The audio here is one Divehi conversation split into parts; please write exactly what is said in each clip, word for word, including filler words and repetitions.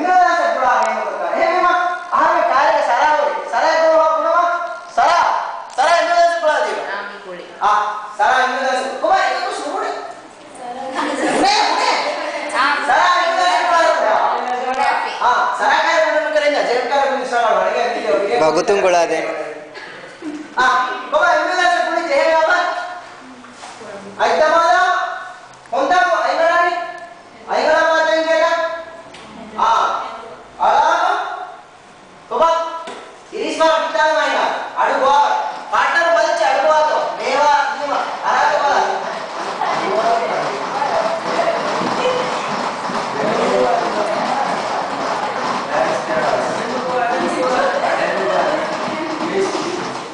އެންމެ ލާސް ބުޅާ ހޭމަ ކޮށްތާ. އެހެންވީމަ، އަހަރެން ކާލޭގެ ސަރާ ހުރި. ސަރާ ދުވަހަށް ބުނަމަ، ސަރާ، ސަރާ އެންމެ ލާސް ބުޅާ ދީބަ. އާ، މި ކުޅި. އާ، ސަރާ އެންމެ ލާސް. ކޮބާ އެކަކު ސުރުވުނެ؟ ހުނެ، ހުނެ. ސަރާ އެންމެ ލާސް ބުޅާ ދީބަ. އާ، ސަރާ ކާރެ ބުނަމަ ކަރެންޏާ، ޖޭމް ކާރެ ބުނި ސަރާ ވަނެގެ ވީޑިއޯ، ވީޑިއޯ. ވަގުތުން ގުޅާދޭ. އާ، ކޮބާ އެންމެ ލާސް ކުޅި ޖެހޭ ބާބާ؟ އަތް ދަމާލާ. ހޮންދާކޮ އަތް އަޅާނީ؟ އަތް އަޅާ މާތައިން ގޭތަ؟ އާ. އަޅާކޮ. ކޮބާ؟ ތިރީސް ބާރަ ބިއްޓާލަމާ އިނގާ. އަޑު ގޮވާ. ޕާޓްނަރު ބަލައްޗި އަޑު ގޮވާތޯ؟ މޭވާ ނިމަ. އަރާތޯ ބަލާ.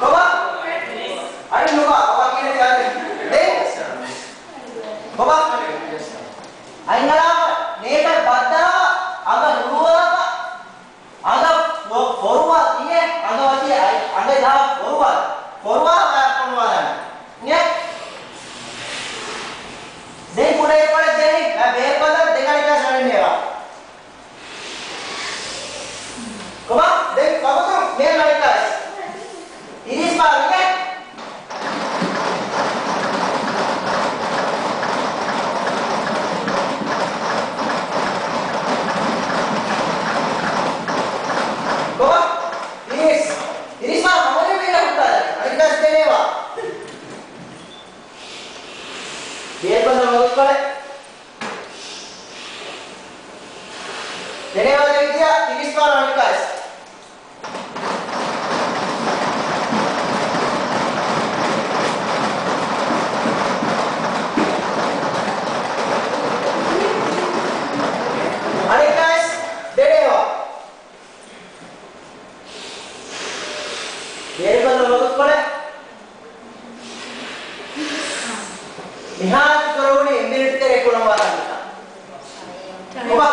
ކޮބާ؟ އަޑި ނުބާ. ކޮބާ ކިޔަނީ އަދި؟ ދެން. ކޮބާ؟ އަތް އަޅާ ނޭޓަށް ބައްދަލާ އަނގަ ހުޅުވާފަ. އަނގަ ފޮ-، ފޮރުވާ ކިޔޭ، އަނގަ ވަކި އަތް، އަނގަ ދާ ފޮރުވާ، ފޮރުވާ ފޮރުވާ ދާނެ. އިނގޭ؟ ދެން ކުޑަ އެއްކޮޅެއް ދޭނެ، ބޭރު ބަދަލު ދެން އަނެއްކާ ސަރެން ނޭވާ. ކޮބާ؟ ދެން ވަގުތު މޭ އަނެއްކާ. ތިރީސް ބާރަ އިނގޭ؟ ކޮބާ؟ ތިރީސް. ތިރީސް ބާރަ ހަމަލި މީނަ ހުއްޓާލެ. އަނެއްކާސް ދެނޭވާ. ބޭބަން ނަމަ އުސްކޮޅެ. ދެނޭވާ ދެވިދިޔާ ތިރީސް ބާރަ އަނެއްކާސް. އަނެއްކާސް ދެނޭވާ. ބޭބަން ނަމަ އުސްކޮޅެ. މިހާރު ކުރެވުނީ އެއް މިނިޓް ތެރޭ ކުރަންވާ ކަމަކަށް. ކޮބާ؟